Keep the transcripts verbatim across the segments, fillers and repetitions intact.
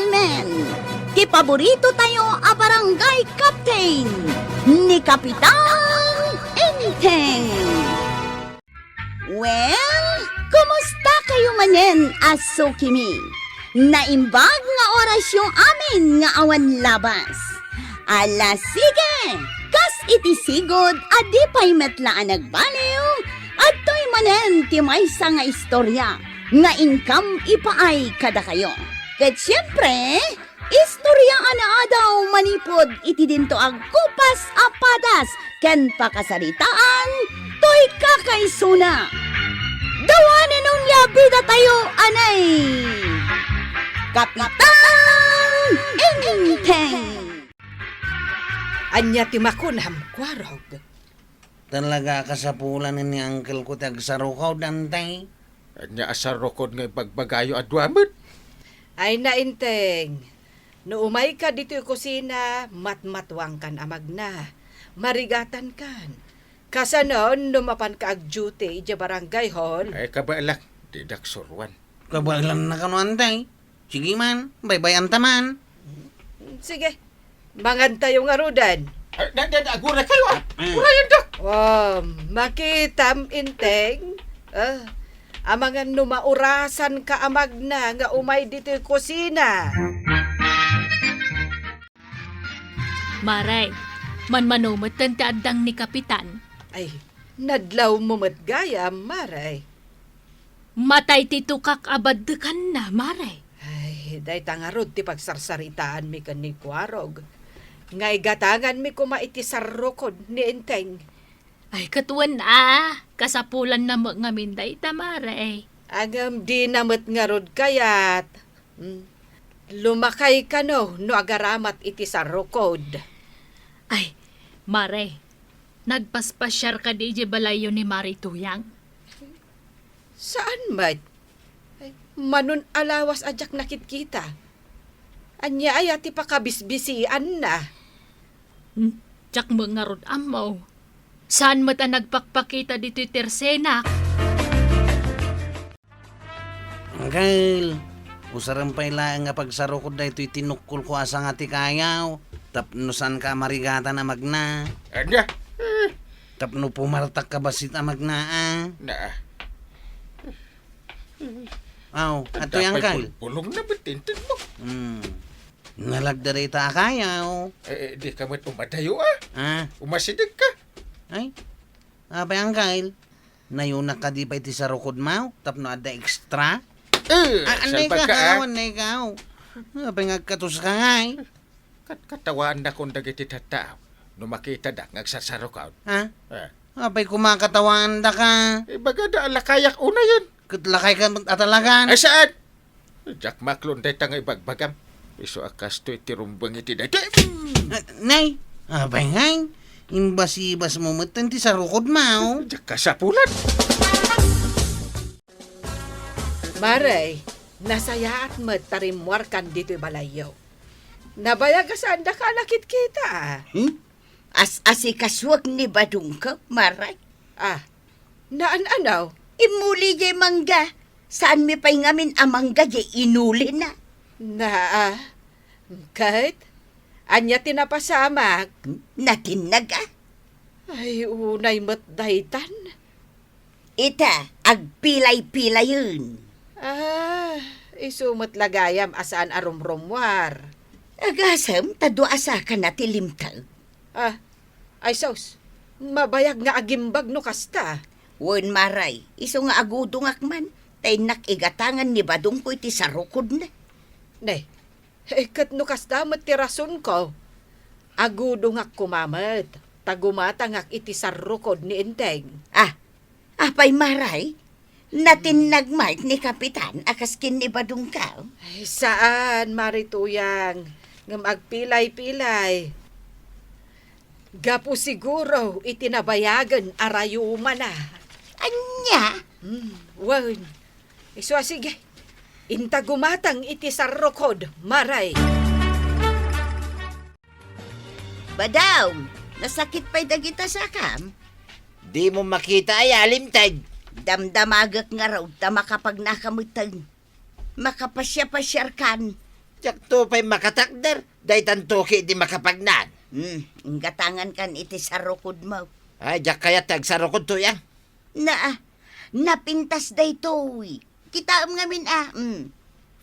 Men, ti paborito tayo a barangay captain, ni Kapitan Enteng. Well, kumusta kayo manen a sukimi? Naimbag nga orasyo amin nga awan labas. Ala sige, kas iti sigud a di pay met la a nagbaliw, adtoy manen ti maysa nga istorya nga inkam ipaay kadakayo. Ket siempre, istorya a naadaw manipud iti dinto a kupas a padas ken pakasaritaan toy kakaisuna. Dawanen onia bida tayo, anay! Kapitan Enteng! Ania ti makunam, Kuarog? Talaga a kasapulan ni uncle ko ti agsarukod, Antay. Ania a sarukod nga ibagbagayo a dua met? Ay, nainteng. No umayka ditoy kusina, matmatuangkan a magna. Marigatankan. Kasano no mapanka ag-duty idiay barangay hall? Ay, kabaelak, didak suruan. Kabaelanna kano, Antay? Sige man, baybay-anta man. Sige, mangantayo ngaruden. Ay, da, da, da, aguray kayo, ah. Mm. Urayan da. Um, makitam, Inteng. Ah, amangan no maurasanka a magna nga umay ditoy kusina. Maray, manmano metten ti addang ni Kapitan. Ay, nadlawmo met gayam, Maray. Matay ti tukak a baddekanna, Maray. Ay, dayta ngarud ti pagsarsaritaanmi ken ni Kuarog. Nga igatanganmi koma iti sarrukod ni Enteng. Ay, ket wen a, kasapulanna met ngamin dayta, Maray. Ngem dina met ngarud kayat. Hmm. Lumakay kano no agaramat iti sarrukod. Ay, Maray, nagpaspasiar kadi idiay balayyo ni Maray Tuyang? Saan met? Ay, manon a lawas a diak nakitkita. Ania aya ti pakabisbisianna? Hmm, diak met ngarud ammo. Saan met a nagpakpakita ditoy tersenak? Angkel, usarem pay laeng nga pagsarukod daytoy tinukkolko a sanga ti kayaw, tapno saanka a marigatan a magna. Ania? Eh. Tapno pumartakka bassit a magna, a. Na. Aw, adtoy, Angkel. Pay bulbulong na met ti intedmo. Hmm. Nalagda dayta a kayaw. Eh, eh, dika met umadayo, a. A? Umasidegka. Ay, apay, Angkel. Nayunak kadi pay ti sarukodmo tapno adda extra? Eh, a, salbag ka, a. Awan na ikaw. Apay nga agkatoska ngay? Kat-, katawaandakon dagiti tattao no makitada nga agsarsarukod. Ha? Eh. Apay kumakatawaandaka? Ibagada a lakayak unayen. Ket lakayka met a talagan? Ay, saan? Diak maklon dayta nga ibagbagam. Isu a kastoy ti rumbeng iti dayta. Ah, nay, apay ngay, imbasibasmo metten ti sarukodmo. Diak kasapulan. Maray, nasayaat met ta rimmuarkan ditoy balayyo. Nabayag a saandaka a nakitkita, a. Hmm? As-asikasuek ni badongko, Maray. Ah, naan-anaw? Immuli diay mangga. Saanmi pay ngamin a mangga diay inulina. Na, ah, ket? Ania ti napasamak? Hmm? Natinnag, a. Ay, unay met daytan. Ita, agpilay-pilayen. Ah, isu met la gayam a saan a rumrummuar. Agasem ta dua a sakana ti limteg. Ah, ay sus, mabayag nga agimbag no kasta. Wen, Maray, isu nga agudongak man, ta innak igatangan ni badongko iti sarukodna. Ne, eh, ket no kasta met ti rasonko, agudongak koma met, ta gumatangak iti sarrukod ni Enteng. Ah, apay, Maray? Natinnag met ni Kapitan a kas ken ni badongko? Ay, saan, Maray Tuyang, ngem agpilay-pilay. Gapu siguro iti nabayagen a rayumana. Ania? Hmm, wen. Isu a sige. Inta gumatang iti sarrukod, Maray. Badong, nasakit pay dagita sakam? Dimo makita aya a limteg? Damdamagek ngarud ta makapagnaka metten. Makapasiapasiarkan. Diakto pay makatakder, daytan toki di makapagnan. Hmm, inggatangan kan iti sarukodmo. Ay, diak kayat ti agsarukod, Tuyang. Na, napintas daytoy. Kitaem ngamin a, hmm,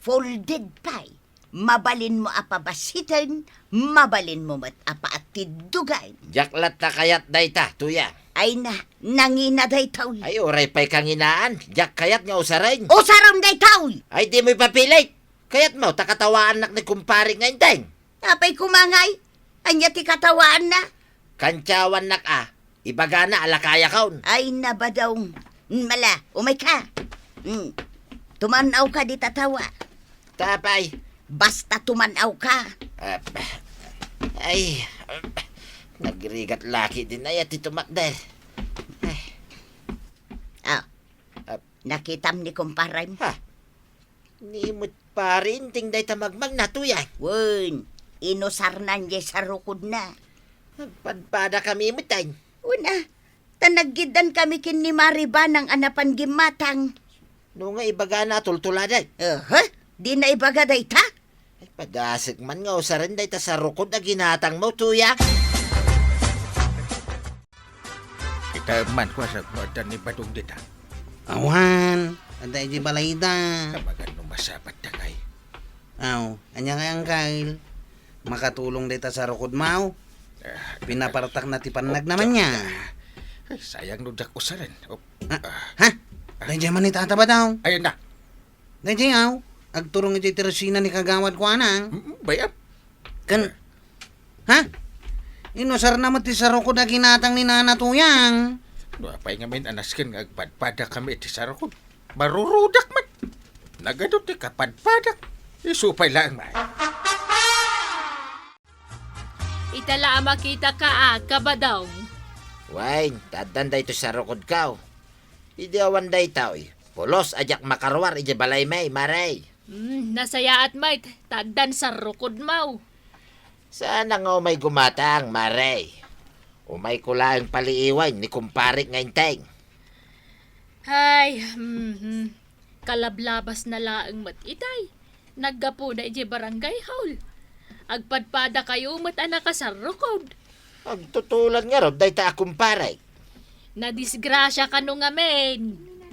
folded pay. Mabalinmo a pabasiten, mabalinmo met a paattiddogen. Diak latta kayat dayta, Tuyang. Ay na, nangina daytoy. Ay, uray pay kanginaan, diak kayat nga usaren. Usarem daytoy! Ay, dimo ipapilit. Kayatmo ta katawaannak ni kumpare nga Enteng? Apay koma ngay? Ania ti katawaanna? Kantiawannak a, ibagana a lakayakon. Ay, nabadong. Mala, umayka. Mm. Tuman-awka dita tawa. Apay? Basta tuman-awka. Ah, ay, ah, nagrigat la ketdin aya ti tumakder. Ay. Ah. Ah. Nakitam ni kumparem? Ha? Ni met pare Enteng dayta magmagna, Tuyang. Wen, inusarnan diay sarukodna. Nagpadpadakami metten. Wen a, ta naggiddankami ken ni Mare Banang a napan gimmatang. No nga ibagana a tultuladen. Aha, dina ibaga dayta? Ay, padasek man nga usaren dayta sarukod a ginatangmo, Tuyang. Kitaem man, kuasek, no adda ni Badong dita. Awan, adda idiay balayda. Kabagan no masabat ta ngay. Aw, ania ngay, Angkel? Makatulong dayta sarukodmo? Ah, pinapartakna ti pannag naman niya. Ay, sayang no diak usaren. Oh, ah, ha? Ah. Daydiay man ni Tata Badong. Ayan na. Daydiay, aw, agturong idiay ti resina ni Kagawad kuana. Mm, bay-am. Ken, ha? Inusarna met ti sarukod a ginatang ni Nana Tuyang. No apay ngamin a nasken nga agpadpadakami iti sarukod? Marurudak met. Nagadu ti kapadpadak. Isu pay laeng, may. Ita la a makitaka a, Kabadong. Wen, ta addan daytoy sarukodko. Idi awan daytoy, pulos a diak makaruar idiay balaymi, Mare. Hmm, nasayaat met, ta addan sarukodmo. Saan nga umay gumatang, Mare. Umayko laeng paliiwen ni kumparek nga Enteng. Ay, mhm. Kalablabasna laeng met itay. Naggapuna idiay barangay hall. Agpadpadakayo met a nakasarukod. Agtutulan ngarud dayta a kumpare. Nadisgrasia kano ngamin.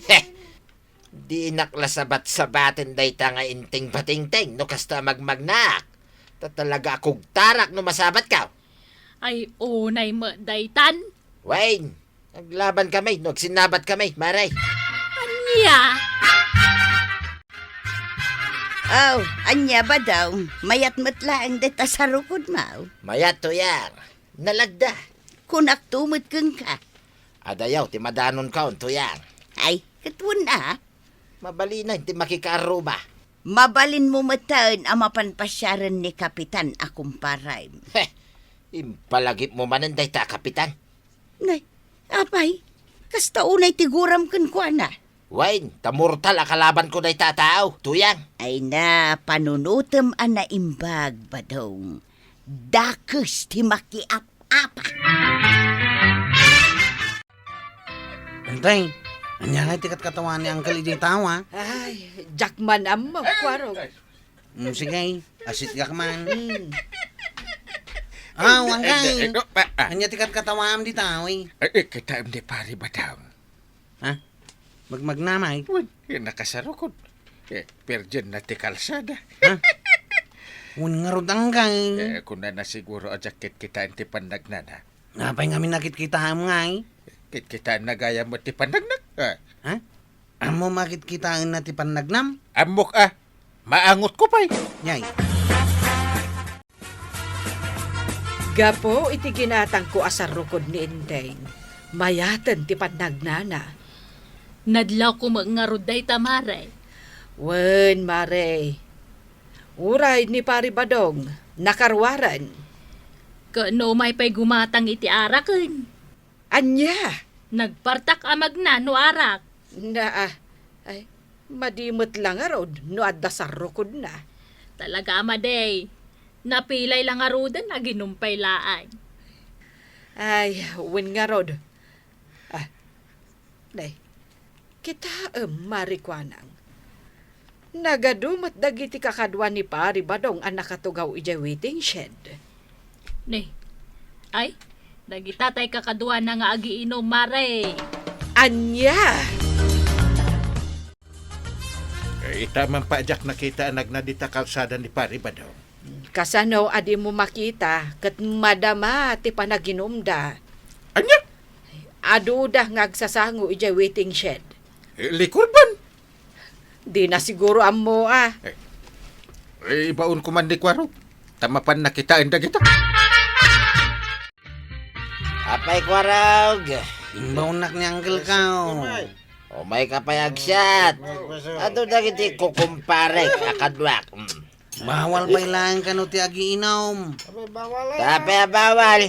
Heh! Dinak la sabat-sabaten dayta nga Enteng Batingting no kasta a magmagnaak. Ta talaga a kugtarak no masabatko. Ay, unay met daytan. Wen, aglabankami no agsinnabatkami, Mare. Ania? Aw, ania, Badong? Mayat met laeng dayta sarukodmo? Mayat, Tuyang. Nalagda. Kunakto met kenka. Adayaw ti madanonkon, Tuyang. Ay, ket wen a. Mabalinen ti makikaarruba. Mabalinmo metten a mapan pasiaren ni Kapitan a kumparem. Heh, impalagipmo manen dayta a Kapitan. Nay, apay, kasta unay ti guram kenkuana. Wen, ta mortal a kalabanko dayta a tao, Tuyang. Ay na, panunotem a naimbag, Badong. Dakes ti makiap-apa. Enteng, ania ngay ti katkatawaan ni Angkel idiay tawa? Ay, diak man ammo, kuarog. Mm, sige, asitkak man. Mm. Aw, Angkel. Eh, eh, eh, oh, ah, ah. Ania ti katkatawaam dita, oy? Eh, eh, kitaem ni Pari Badong. Ha? Magmagnamay? Wen, eh, nakasarukod. Eh, perdienna ti kalsada. Ha? Wen ngarud, Angkel. Eh, kunana siguro a diak kitkitaen ti pannagnana. Apay ngamin a kitkitaem ngay? Kitkitaenna gayam met ti pannagnak. Ah. Ha? Ammom a kitkitaenna ti pannagnam? Ammok a. Maangotko pay. Yay. Gapu iti ginatangko a sarukod ni Enteng, mayaten ti pannagnana. Nadlawko met ngarud dayta, Mare. Wen, Mare. Uray ni Pari Badong, nakaruaren. Ket no umay pay gumatang iti araken? Ania? Nagpartak a magna no arak. Naa, ay, madi met la ngarud no adda sarukodna. Talaga a madi. Napilay la ngaruden, aginumpay laeng. Ay, wen ngarud. Ah, nay, kitaem, Mari Kuanang. Nagadu met dagiti kakadua ni Pari Badong a nakatugaw idiay waiting shed. Ne. Ay, dagita tay kakaduana nga agiinom, mare. Ania? Eh, ita man pay a diak nakita a nagna dita kalsada ni Pari Badong. Kasano a dimo makita ket madama ti panaginumda? Ania? Aduda nga agsasango idiay waiting shed. Eh, likurban? Dina siguro ammo a. Eh, eh, ibaonko man ni Kuarog. Ta mapanna kitaen dagita. Apay, Kuarog? Imbaonnak ni Uncle Kao. Umayka pay agsiat. Adu dagiti kukumparek a kaduak. Mm. Bawal pay laeng kano ti agiinom. Apay, bawal, eh. Apay a bawal?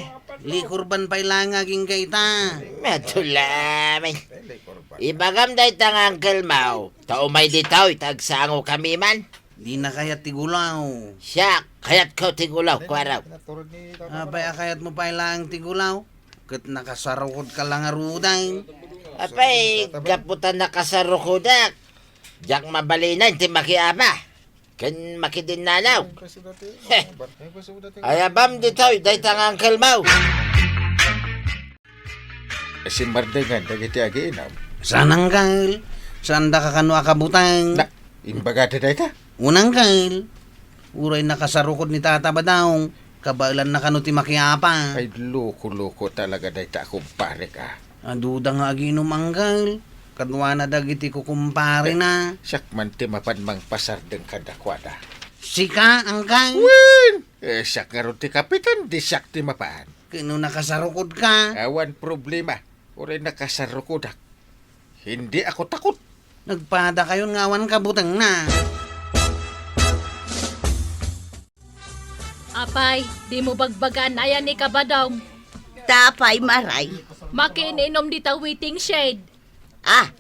Likurban pay laeng agingga ita. Madula, men. Ibagam dayta nga Uncle Mao, ta umay ditoy, ta agsangokami man. Dina kayat ti gulaw. Siak, kayatko ti gulaw, Kuarog. Apay a kayatmo pay laeng ti gulaw? Ket nakasarukodka la ngaruden. Apay, gapu ta nakasarukodak, diak mabalinen ti makiapa ken makidinnanaw. Heh. Ayabam ditoy, dayta nga Uncle Mao. Simmardengan dagiti agiinom. Saan, Uncle? Saandaka kano a kabuteng? Na, imbagada dayta? Wen, Uncle. Uray nakasarukod ni Tata Badong, kabaelanna kano ti makiapa. Ay, loko-loko talaga dayta a kumparek, a. Aduda nga agiinom, Uncle. Kaduana dagiti kukumparena. Eh, siak man ti mapan mangpasardeng kadakuada. Sika, Uncle? Wen! Eh, siak ngarud ti kapitan, di siak ti mapan. Ket no nakasarukodka? Awan problema. Uray nakasarukodak. Hindi ako takot. Nagpadakayon nga awan kabutengna. Apay, dimo bagbagaan aya ni Kabadong? Ta apay, Maray? Makiin-inom dita waiting shed. Ah!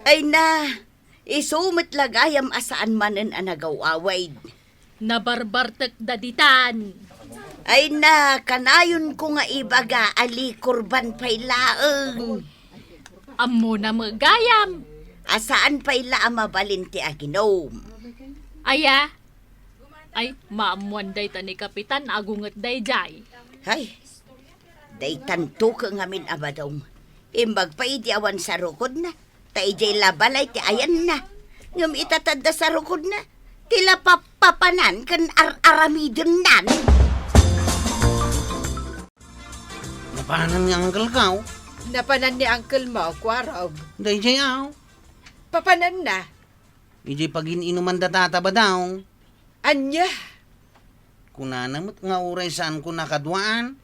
Ay na, isu met la gayam a saan manen a nagaw-awid. Nabarbartekda ditan. Ay na, kanayonko nga ibaga a likurban pay laeng. Ammona met gayam. A saan pay la a mabalin ti aginom. Aya? Ay, maammoan dayta ni Kapitan, agunget daydiay. Hay, daytanto ket ngamin a Badong. Imbag pay idi awan sarukodna. Ta idiay la balay ti ayanna. Ngem ita ta adda sarukodna, ti la pappapanan ken ar-aramidennan. Napanan ni Uncle Kao? Napanan ni Uncle mo, Kuarog. Daydiay aw? Papananna. Idiay pagin-inuman da Tata Badong. Ania? Kunana met nga uray saanko nakaduaan.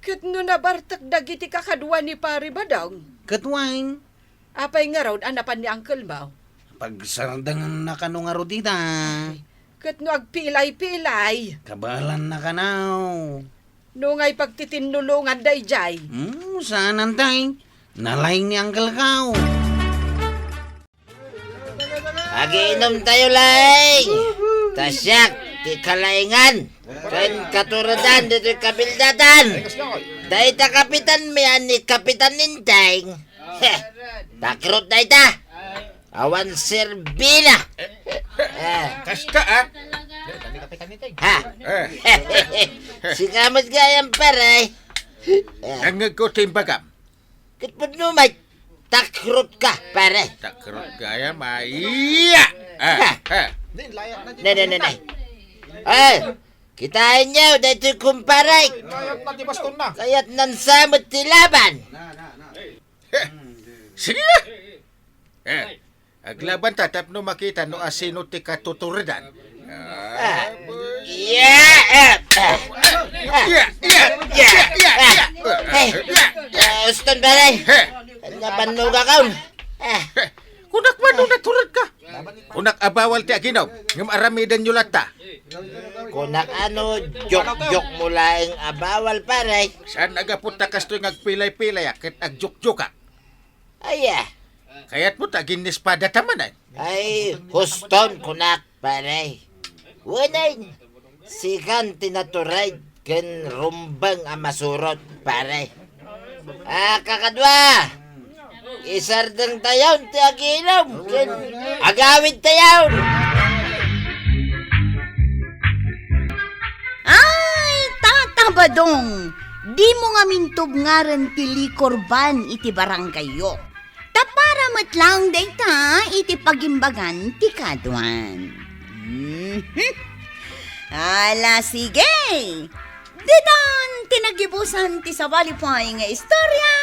Ket no nabartek dagiti kakadua ni Pari Badong? Ket wen. Apay ngarud a napan ni Uncle mo? Pagsardenganna kano ngarud ita. Ket no agpilay-pilay? Kabaelanna kano. No ngay pagtitinnulongan daydiay? Hmm, saanan tay. Nalaing ni Uncle Kao. Agiinom tayo, laing. Ta siak ti kalaingan ken katuredan ditoy kabildatan. Dayta kapitan mi a ni Kapitan Ninteng. Heh, takrot dayta. Awan serbina. Eh. Kasta, ah. Ha? Eh. Sika met gayam, pare. Eh. Nangngegko ti imbagam. Ket pudno met, takrot ka, pare. Takrot gayam, iya! Ah, ha. Ne, ne, ne, ne. Eh, kitaenyo, daytoy kumpare. Kayatnan sa met ti laban. Eh, sige. Eh, aglaban ta tapno makita no asino ti katuturedan. Ah. Yeah! Eh, eh. Yeah, yeah, yeah, yeah, yeah. Eh, eh, uston, pare. Eh. Nabannog akon. Eh. Eh, kunak man no natured ka. Kunak a bawal ti aginom, ngem aramidenyo latta. Kunak ano, jokjok mo laeng a bawal, pare. Saan a gapu ta kastoy nga agpilay-pilay a ket agjokjokak? Aya. Kayatmo ta aginnispada ta manen? Ay, huston kunak, pare. Wenay, sikan ti natured ken rumbeng a masurot, pare. Ah, kakadua! Isardengtayon ti agiinom ken agawidtayon. Ay, Tata Badong, dimo ngamin tubngaren ti liquor ban iti barangayyo. Ta para met laeng dayta iti pagimbagan ti kaduan. Mhm. Ala, sige. Ditan ti nagibusan ti sabali pay nga istorya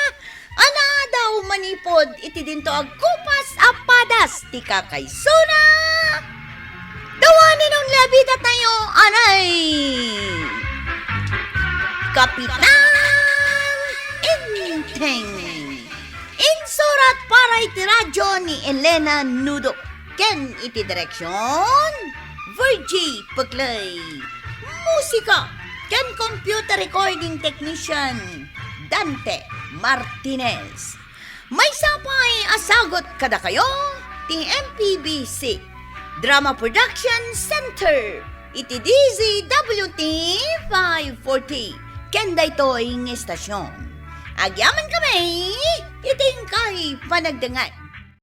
a naadaw manipud iti dinto agkupas a padas ti kakaisuna. Dawanen on labita tayo, anay! Kapitan Enteng. Insurat para iti radyo ni Elena Nudo ken iti direksyon, Virgie Peclay. Musika ken computer recording technician, Dante Martinez. Maysa pay a sagut kadakayo ti M P B C Drama Production Center iti D Z W T five forty ken daytoy nga estasyon. Agyamankami iti inkay panagdengngeg.